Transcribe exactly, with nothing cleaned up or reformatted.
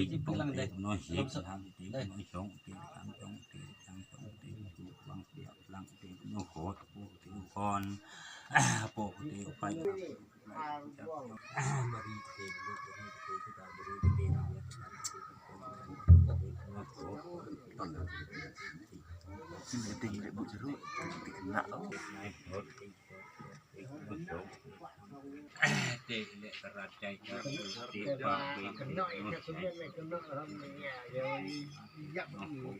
Ing pong te, no hek, ham te, no shong te, kangtong te, kangtong te, tu bang te, lang te, no ho, po te, kon, po te, pai, mari te, lu te, te, kita beri te, no ho. Sing te, te, bu jeru, te, na, oh. Te le karat jai ka, te pa, te, te, no ho.